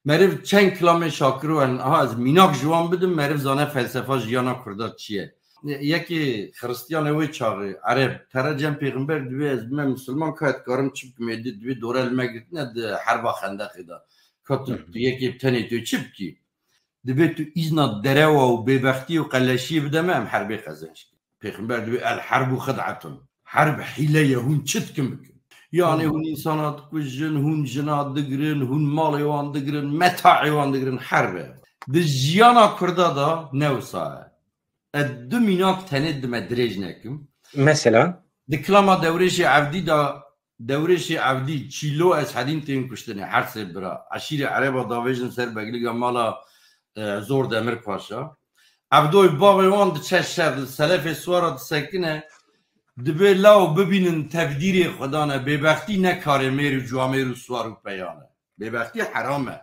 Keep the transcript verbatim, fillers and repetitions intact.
Meriv çend kilamê Şakiro en, aha, ez mînak ji wan bidim, meriv zane felsefa jiyana Kurda çi ye. Yekê Xiristiyanê wê çaxê, Ereb, tere cem pêxember dibê ez bime misilman, ka ez dikarim çi bikim, êdî dibê dore li me girtine di herba xendeqê de. Ka tu, tu yekê bi tenê tu çi bikî? Dibê tu îzna derewa û bêbextiyê û qeleşiyê bide me, em herbê qezenc. Pêxember dibê el herbu xid'etun. Herb hîle ye, hûn çi dikin bikin. Yani hûn însana dikujin, hûn jina digirin, hûn malê wan digirin, metaê wan digirin, herb e. Di jiyana Kurda da ne wisa ye. Ez du mînak tenê dime dirêj nekim. Mesela? Di kilama Dewrêşê Evdî da, Dewrêşê Evdî çîlo Eshedîn tên kuştinê, her sê bira. Eşîrê Ereba davêjin ser Begliga mala, e, Zor Demir Paşa. Evdoy bavê wan diçe şer, li selefê siwara disekine, dibê law bibînin tevdîrê Xwedane, bêbextî ne karê mêr û cuamêr û siwar û peyan e. Bêbextî heram e.